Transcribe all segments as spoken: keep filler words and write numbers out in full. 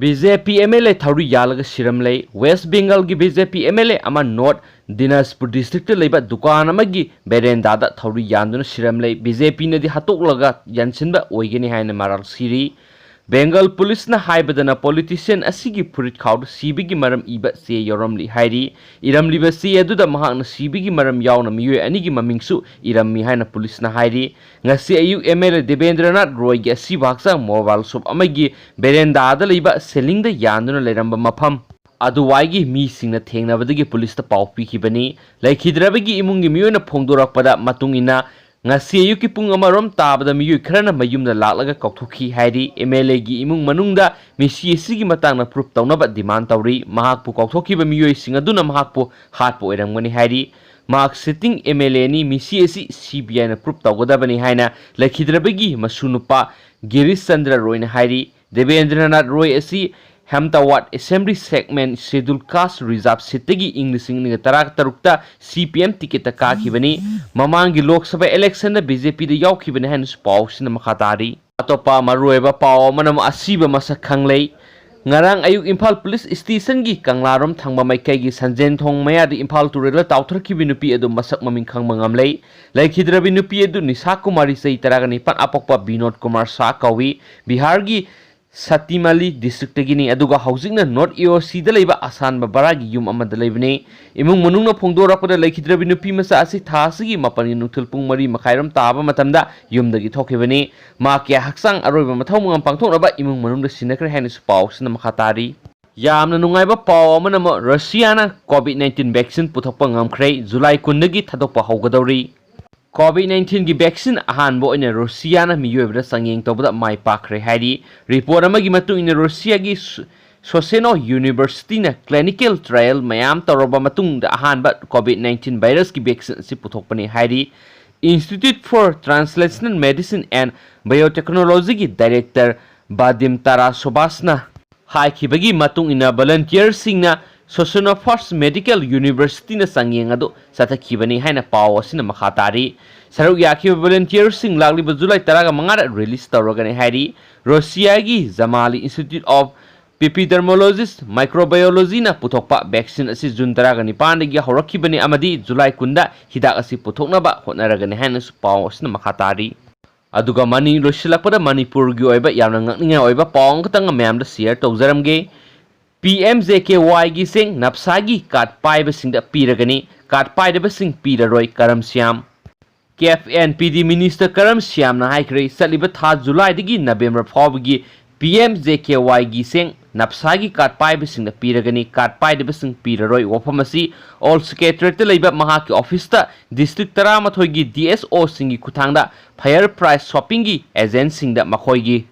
B J P M L A ꯊꯧꯔꯤ ꯌꯥꯜꯂꯒ ꯁꯤꯔꯝꯂꯦ꯫ ꯋꯦꯁ ꯕꯦꯡꯒꯜꯒꯤ B J P M L A ꯑꯃ ꯅꯣꯔꯠ ꯗꯤꯅꯥꯖꯄꯨꯔ ꯗꯤꯁꯇ꯭ꯔꯤꯛꯇ ꯂꯩꯕ ꯗꯨꯀꯥꯟ ꯑꯃꯒꯤ ꯕꯦꯔꯦꯟꯗꯥꯗ ꯊꯧꯔꯤ ꯌꯥꯟꯗꯨꯅ ꯁꯤꯔꯝꯂꯦ꯫ ꯕꯤ ꯖꯦ ꯄꯤꯅꯗꯤ ꯍꯥꯠꯇꯣꯛꯂꯒ ꯌꯥꯟꯁꯤꯟꯕ ꯑꯣꯏꯒꯅꯤ ꯍꯥꯏꯅ ꯃꯔꯥꯜ ꯁꯤꯔꯤ꯫ ꯕꯦꯡꯒꯜ ꯄꯨꯂꯤꯁꯅ ꯍꯥꯏꯕꯗꯅ, ꯄꯣꯂꯤꯇꯤꯁꯤꯌꯥꯟ ꯑꯁꯤꯒꯤ ꯐꯨꯔꯤꯠ ꯈꯥꯎꯗ ꯁꯤꯕꯒꯤ ꯃꯔꯝ ꯏꯕ ꯆꯦ ꯌꯥꯎꯔꯝꯂꯤ ꯍꯥꯏꯔꯤ꯫ ꯏꯔꯝꯂꯤꯕ ꯆꯦ ꯑꯗꯨꯗ ꯃꯍꯥꯛꯅ ꯁꯤꯕꯒꯤ ꯃꯔꯝ ꯌꯥꯎꯅ ꯃꯤꯑꯣꯏ ꯑꯅꯤꯒꯤ ꯃꯃꯤꯡꯁꯨ ꯏꯔꯝꯃꯤ ꯍꯥꯏꯅ ꯄꯨꯂꯤꯁꯅ ꯍꯥꯏꯔꯤ꯫ ꯉꯁꯤ ꯑꯌꯨꯛ ꯑꯦꯝ ꯑꯦꯜ ꯑꯦ ꯗꯦꯕꯦꯟꯗ꯭ꯔꯅꯥꯊ ꯔꯣꯏꯒꯤ ꯑꯁꯤꯕ ꯍꯛꯆꯥꯡ ꯃꯣꯕꯥꯏꯜ ꯁꯣꯞ ꯑꯃꯒꯤ ꯕꯦꯔꯦꯟꯗꯥꯗ ꯂꯩꯕ ꯁꯦꯂꯤꯡꯗ ꯌꯥꯟꯗꯨꯅ ꯂꯩꯔꯝꯕ ꯃꯐꯝ ꯑꯗꯨꯋꯥꯏꯒꯤ ꯃꯤꯁꯤꯡꯅ ꯊꯦꯡꯅꯕꯗꯒꯤ ꯄꯨꯂꯤꯁꯇ ꯄꯥꯎ ꯄꯤꯈꯤꯕꯅꯤ꯫ ꯂꯩꯈꯤꯗ꯭ꯔꯕꯒꯤ ꯏꯃꯨꯡꯒꯤ ꯃꯤꯑꯣꯏꯅ ꯐꯣꯡꯗꯣꯔꯛꯄꯗ ꯃꯇꯨꯡ ꯏꯟꯅ, ꯉꯁꯤ ꯑꯌꯨꯛꯀꯤ ꯄꯨꯡ ꯑꯃꯔꯣꯝ ꯇꯥꯕꯗ ꯃꯤꯑꯣꯏ ꯈꯔꯅ ꯃꯌꯨꯝꯗ ꯂꯥꯛꯂꯒ ꯀꯥꯎꯊꯣꯛꯈꯤ ꯍꯥꯏꯔꯤ꯫ ꯑꯦꯝ ꯑꯦꯜ ꯑꯦꯒꯤ ꯏꯃꯨꯡ ꯃꯅꯨꯡꯗ ꯃꯤꯁꯤ ꯑꯁꯤꯒꯤ ꯃꯇꯥꯡꯗ ꯄ꯭ꯔꯨꯐ ꯇꯧꯅꯕ ꯗꯤꯃꯥꯟ ꯇꯧꯔꯤ꯫ ꯃꯍꯥꯛꯄꯨ ꯀꯥꯎꯊꯣꯛꯈꯤꯕ ꯃꯤꯑꯣꯏꯁꯤꯡ ꯑꯗꯨꯅ ꯃꯍꯥꯛꯄꯨ ꯍꯥꯠꯄ ꯑꯣꯏꯔꯝꯒꯅꯤ ꯍꯥꯏꯔꯤ꯫ ꯃꯍꯥꯛ ꯁꯤꯇꯤꯡ ꯑꯦꯝ ꯑꯦꯜ ꯑꯦꯅꯤ, ꯃꯤꯁꯤ ꯑꯁꯤ ꯁꯤ ꯕꯤ ꯑꯥꯏꯅ ꯄ꯭ꯔꯨꯐ ꯇꯧꯒꯗꯕꯅꯤ ꯍꯥꯏꯅ ꯂꯩꯈꯤꯗ꯭ꯔꯕꯒꯤ ꯃꯁꯨ ꯅꯨꯄꯥ ꯒꯤꯔꯤꯁ ꯆꯟꯗ꯭ꯔ ꯔꯣꯏꯅ ꯍꯥꯏꯔꯤ꯫ ꯗꯦꯕꯦꯟꯗ꯭ꯔꯅꯥꯊ ꯔꯣꯏ ꯑꯁꯤ ꯍꯦꯝꯇꯥꯋꯥꯠ ꯑꯦꯁꯦꯝꯕ꯭ꯂꯤ ꯁꯦꯒꯃꯦꯟ ꯁꯦꯗꯨꯜ ꯀꯥꯁ ꯔꯤꯖꯥꯔꯚ ꯁꯤꯠꯇꯒꯤ ꯏꯪ ꯂꯤꯁꯤꯡ ꯑꯅꯤꯒ ꯇꯔꯥ ꯇꯔꯨꯛꯇ ꯁꯤ ꯄꯤ ꯑꯦꯝ ꯇꯤꯀꯦꯠꯇ ꯀꯥꯈꯤꯕꯅꯤ꯫ ꯃꯃꯥꯡꯒꯤ ꯂꯣꯛ ꯁꯚꯥ ꯏꯂꯦꯛꯁꯟꯗ ꯕꯤ ꯖꯦ ꯄꯤꯗ ꯌꯥꯎꯈꯤꯕꯅꯤ ꯍꯥꯏꯅꯁꯨ ꯄꯥꯎꯁꯤꯅ ꯃꯈꯥ ꯇꯥꯔꯤ꯫ ꯑꯇꯣꯞꯄ ꯃꯔꯨꯑꯣꯏꯕ ꯄꯥꯎ ꯑꯃꯅ ꯑꯃꯨꯛ ꯑꯁꯤꯕ ꯃꯁꯛ ꯈꯪꯂꯦ꯫ ꯉꯔꯥꯡ ꯑꯌꯨꯛ ꯏꯝꯐꯥꯜ ꯄꯨꯂꯤꯁ ꯁ꯭ꯇꯦꯁꯟꯒꯤ ꯀꯪꯂꯥꯔꯣꯝ ꯊꯪꯕ ꯃꯥꯏꯀꯩꯒꯤ ꯁꯟꯖꯦꯟ ꯊꯣꯡ ꯃꯌꯥꯗ ꯏꯝꯐꯥꯜ ꯇꯨꯔꯦꯜꯗ ꯇꯥꯎꯊꯔꯛꯈꯤꯕ ꯅꯨꯄꯤ ꯑꯗꯨ ꯃꯁꯛ ꯃꯃꯤꯡ ꯈꯪꯕ ꯉꯝꯂꯦ꯫ ꯂꯩꯈꯤꯗ꯭ꯔꯕꯤ ꯅꯨꯄꯤ ꯑꯗꯨ ꯅꯤꯁꯥ ꯀꯨꯃꯥꯔꯤ, ꯆꯍꯤ ꯇꯔꯥꯒ ꯅꯤꯄꯥꯟ, ꯑꯄꯣꯛꯄ ꯕꯤꯅꯣꯗ ꯀꯨꯃꯥꯔ ꯁꯥꯍ ꯀꯧꯏ꯫ ꯕꯤꯍꯥꯔꯒꯤ ꯁꯇꯤꯃꯥꯂꯤ ꯗꯤꯁꯇ꯭ꯔꯤꯛꯇꯒꯤꯅꯤ, ꯑꯗꯨꯒ ꯍꯧꯖꯤꯛꯅ ꯅꯣꯔꯠ ꯏ ꯑꯣ ꯁꯤꯗ ꯂꯩꯕ ꯑꯁꯥꯟꯕ ꯚꯔꯥꯒꯤ ꯌꯨꯝ ꯑꯃꯗ ꯂꯩꯕꯅꯤ꯫ ꯏꯃꯨꯡ ꯃꯅꯨꯡꯅ ꯐꯣꯡꯗꯣꯔꯛꯄꯗ, ꯂꯩꯈꯤꯗ꯭ꯔꯕꯤ ꯅꯨꯄꯤ ꯃꯆꯥ ꯑꯁꯤ ꯊꯥ ꯑꯁꯤꯒꯤ ꯃꯥꯄꯟꯒꯤ ꯅꯨꯡꯊꯤꯜ ꯄꯨꯡ ꯃꯔꯤ ꯃꯈꯥꯏꯔꯣꯝ ꯇꯥꯕ ꯃꯇꯝꯗ ꯌꯨꯝꯗꯒꯤ ꯊꯣꯛꯈꯤꯕꯅꯤ꯫ ꯃꯍꯥꯛꯀꯤ ꯍꯛꯆꯥꯡ ꯑꯔꯣꯏꯕ ꯃꯊꯧ ꯃꯉꯝ ꯄꯥꯡꯊꯣꯛꯅꯕ ꯏꯃꯨꯡ ꯃꯅꯨꯡꯗ ꯁꯤꯟꯅꯈ꯭ꯔꯦ ꯍꯥꯏꯅꯁꯨ ꯄꯥꯎꯁꯤꯅ ꯃꯈꯥ ꯇꯥꯔꯤ꯫ ꯌꯥꯝꯅ ꯅꯨꯡꯉꯥꯏꯕ ꯄꯥꯎ ꯑꯃꯅ ꯑꯃꯨꯛ ꯔꯁꯤꯌꯥꯅ ꯀꯣꯚꯤꯗ ꯅꯥꯏꯟꯇꯤꯟ ꯚꯦꯛꯁꯤꯟ ꯄꯨꯊꯣꯛꯄ ꯉꯝꯈ꯭ꯔꯦ꯫ ꯖꯨꯂꯥꯏ ꯀꯨꯟꯗꯒꯤ ꯊꯥꯗꯣꯛꯄ ꯍꯧꯒꯗꯧꯔꯤ꯫ ꯀꯣꯚꯤꯗ ꯅꯥꯏꯟꯇꯤꯟꯒꯤ ꯚꯦꯛꯁꯤꯟ ꯑꯍꯥꯟꯕ ꯑꯣꯏꯅ ꯔꯨꯁꯤꯌꯥꯅ ꯃꯤꯑꯣꯏꯕꯗ ꯆꯥꯡꯌꯦꯡ ꯇꯧꯕꯗ ꯃꯥꯏ ꯄꯥꯛꯈ꯭ꯔꯦ ꯍꯥꯏꯔꯤ꯫ ꯔꯤꯄꯣꯔꯠ ꯑꯃꯒꯤ ꯃꯇꯨꯡ ꯏꯟꯅ, ꯔꯨꯁꯤꯌꯥꯒꯤ ꯁꯣ-, ꯁꯣꯁꯦꯅꯣ ꯌꯨꯅꯤꯚꯔꯁꯤꯇꯤꯅ ꯀ꯭ꯂꯤꯅꯤꯀꯦꯜ ꯇ꯭ꯔꯥꯌꯦꯜ ꯃꯌꯥꯝ ꯇꯧꯔꯕ ꯃꯇꯨꯡꯗ ꯑꯍꯥꯟꯕ ꯀꯣꯚꯤꯗ ꯅꯥꯏꯟꯇꯤꯟ ꯚꯥꯏꯔꯁꯀꯤ ꯚꯦꯛꯁꯤꯟ ꯑꯁꯤ ꯄꯨꯊꯣꯛꯄꯅꯤ ꯍꯥꯏꯔꯤ꯫ Institute for Translational Medicine and Biotechnologyꯒꯤ ꯗꯥꯏꯔꯦꯛꯇꯔ ꯕꯥꯗꯤꯝ ꯇꯥꯔꯥꯁꯣꯚꯥꯁꯅ ꯍꯥꯏꯈꯤꯕꯒꯤ ꯃꯇꯨꯡ ꯏꯟꯅ, ꯚꯣꯂꯨꯟꯇꯤꯌꯔꯁꯤꯡꯅ ꯁꯣꯁꯦꯅꯣꯐꯥꯔꯁ ꯃꯦꯗꯤꯀꯦꯜ ꯌꯨꯅꯤꯚꯔꯁꯤꯇꯤꯅ ꯆꯥꯡꯌꯦꯡ ꯑꯗꯨ ꯆꯠꯊꯈꯤꯕꯅꯤ ꯍꯥꯏꯅ ꯄꯥꯎ ꯑꯁꯤꯅ ꯃꯈꯥ ꯇꯥꯔꯤ꯫ ꯁꯔꯨꯛ ꯌꯥꯈꯤꯕ ꯚꯣꯂꯨꯟꯇꯤꯌꯔꯁꯤꯡ ꯂꯥꯛꯂꯤꯕ ꯖꯨꯂꯥꯏ ꯇꯔꯥꯒ ꯃꯉꯥꯗ ꯔꯤꯂꯤꯖ ꯇꯧꯔꯒꯅꯤ ꯍꯥꯏꯔꯤ꯫ ꯔꯣꯁꯤꯌꯥꯒꯤ ꯖꯃꯥꯂꯤ Institute of Epidermologist, Microbiologyꯅ ꯄꯨꯊꯣꯛꯄ vaccine ꯑꯁꯤ June ꯇꯔꯥꯒ ꯅꯤꯄꯥꯟꯗꯒꯤ ꯍꯧꯔꯛꯈꯤꯕꯅꯤ ꯑꯃꯗꯤ July ꯀꯨꯟꯗ ꯍꯤꯗꯥꯛ ꯑꯁꯤ ꯄꯨꯊꯣꯛꯅꯕ ꯍꯣꯠꯅꯔꯒꯅꯤ ꯍꯥꯏꯅꯁꯨ ꯄꯥꯎ ꯑꯁꯤꯅ ꯃꯈꯥ ꯇꯥꯔꯤ꯫ ꯑꯗꯨꯒ ꯃꯅꯤ-, ꯂꯣꯏꯁꯤꯜꯂꯛꯄꯗ ꯃꯅꯤꯄꯨꯔꯒꯤ ꯑꯣꯏꯕ ꯌꯥꯝꯅ ꯉꯛꯅꯤꯡꯉꯥꯏ ꯑꯣꯏꯕ ꯄꯥꯎ ꯑꯃꯈꯛꯇꯪ ꯃꯌꯥꯝꯗ share ꯇꯧꯖꯔꯝꯒꯦ꯫ P M J K Yꯒꯤ ꯁꯦꯡ ꯅꯞꯁꯥꯒꯤ card ꯄꯥꯏꯕꯁꯤꯡꯗ ꯄꯤꯔꯒꯅꯤ, card ꯄꯥꯏꯗꯕꯁꯤꯡ ꯄꯤꯔꯔꯣꯏ, ꯀꯔꯝ Shyam. K F N P D Minister ꯀꯔꯝ ꯁ꯭ꯌꯥꯝꯅ ꯍꯥꯏꯈ꯭ꯔꯦ, ꯆꯠꯂꯤꯕ ꯊꯥ Julyꯗꯒꯤ November ꯐꯥꯎꯕꯒꯤ P M J K Yꯒꯤ ꯁꯦꯡ ꯅꯞꯁꯥꯒꯤ card ꯄꯥꯏꯕꯁꯤꯡꯗ ꯄꯤꯔꯒꯅꯤ, card ꯄꯥꯏꯗꯕꯁꯤꯡ ꯄꯤꯔꯔꯣꯏ꯫ ꯋꯥꯐꯝ ꯑꯁꯤ All Secretariatꯇ ꯂꯩꯕ ꯃꯍꯥꯛꯀꯤ officeꯇ district ꯇꯔꯥꯃꯥꯊꯣꯏꯒꯤ D S Oꯁꯤꯡꯒꯤ ꯈꯨꯠꯊꯥꯡꯗ fair price shoppingꯒꯤ agentꯁꯤꯡꯗ ꯃꯈꯣꯏꯒꯤ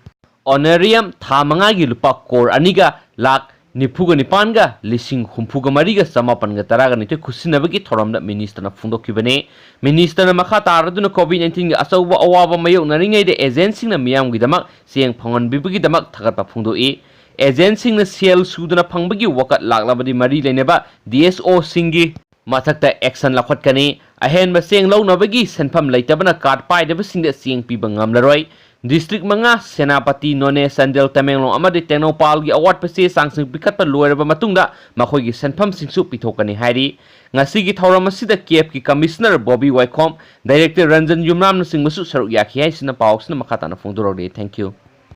honorarium ꯊꯥ ꯃꯉꯥꯒꯤ ꯂꯨꯄꯥ ꯀꯣꯔ ꯑꯅꯤꯒ ꯂꯥꯈ ꯅꯤꯐꯨꯒ ꯅꯤꯄꯥꯟꯒ ꯂꯤꯁꯤꯡ ꯍꯨꯝꯐꯨꯒ ꯃꯔꯤꯒ ꯆꯃꯥꯄꯟꯒ ꯇꯔꯥꯒ ꯅꯤꯊꯣꯏ ꯈꯨꯠꯁꯤꯟꯅꯕꯒꯤ ꯊꯧꯔꯝꯗ ministerꯅ ꯐꯣꯡꯗꯣꯛꯈꯤꯕꯅꯤ꯫ Ministerꯅ ꯃꯈꯥ ꯇꯥꯔꯗꯨꯅ COVID nineteenꯒꯤ ꯑꯆꯧꯕ ꯑꯋꯥꯕ ꯃꯥꯌꯣꯛꯅꯔꯤꯉꯩꯗ agentꯁꯤꯡꯅ ꯃꯤꯌꯥꯝꯒꯤꯗꯃꯛ ꯆꯦꯡ ꯐꯪꯍꯟꯕꯤꯕꯒꯤꯗꯃꯛ ꯊꯥꯒꯠꯄ ꯐꯣꯡꯗꯣꯛꯏ꯫ Agentꯁꯤꯡꯅ ꯁꯦꯜ ꯁꯨꯗꯅ ꯐꯪꯕꯒꯤ ꯋꯥꯀꯠ ꯂꯥꯛꯂꯕꯗꯤ ꯃꯔꯤ ꯂꯩꯅꯕ D S Oꯁꯤꯡꯒꯤ ꯃꯊꯛꯇ action ꯂꯧꯈꯠꯀꯅꯤ꯫ ꯑꯍꯦꯟꯕ ꯆꯦꯡ ꯂꯧꯅꯕꯒꯤ ꯁꯦꯟꯐꯝ ꯂꯩꯇꯕꯅ card ꯄꯥꯏꯗꯕꯁꯤꯡꯗ ꯆꯦꯡ ꯄꯤꯕ ꯉꯝꯂꯔꯣꯏ꯫ District ꯃꯉꯥ, ꯁꯦꯅꯥꯄꯇꯤ, ꯅꯣꯅꯦ, ꯆꯥꯟꯗꯦꯜ, ꯇꯃꯦꯡꯂꯣꯡ ꯑꯃꯗꯤ ꯇꯦꯡꯅꯧꯄꯥꯜꯒꯤ ꯑꯋꯥꯠꯄ ꯆꯦ ꯆꯥꯡꯁꯤꯡ ꯄꯤꯈꯠꯄ ꯂꯣꯏꯔꯕ ꯃꯇꯨꯡꯗ ꯃꯈꯣꯏꯒꯤ ꯁꯦꯟꯐꯝꯁꯤꯡꯁꯨ ꯄꯤꯊꯣꯛꯀꯅꯤ ꯍꯥꯏꯔꯤ꯫ ꯉꯁꯤꯒꯤ ꯊꯧꯔꯝ ꯑꯁꯤꯗ CAFꯀꯤ Commissioner ꯕꯣꯕꯤ ꯋꯥꯏꯈꯣꯝ, Director ꯔꯟꯖꯟ ꯌꯨꯝꯅꯥꯝꯅꯆꯤꯡꯕꯁꯨ ꯁꯔꯨꯛ ꯌꯥꯈꯤ ꯍꯥꯏꯁꯤꯅ ꯄꯥꯎꯁꯤꯅ ꯃꯈꯥ ꯇꯥꯅ ꯐꯣꯡꯗꯣꯔꯛꯂꯤ꯫ Thank you꯫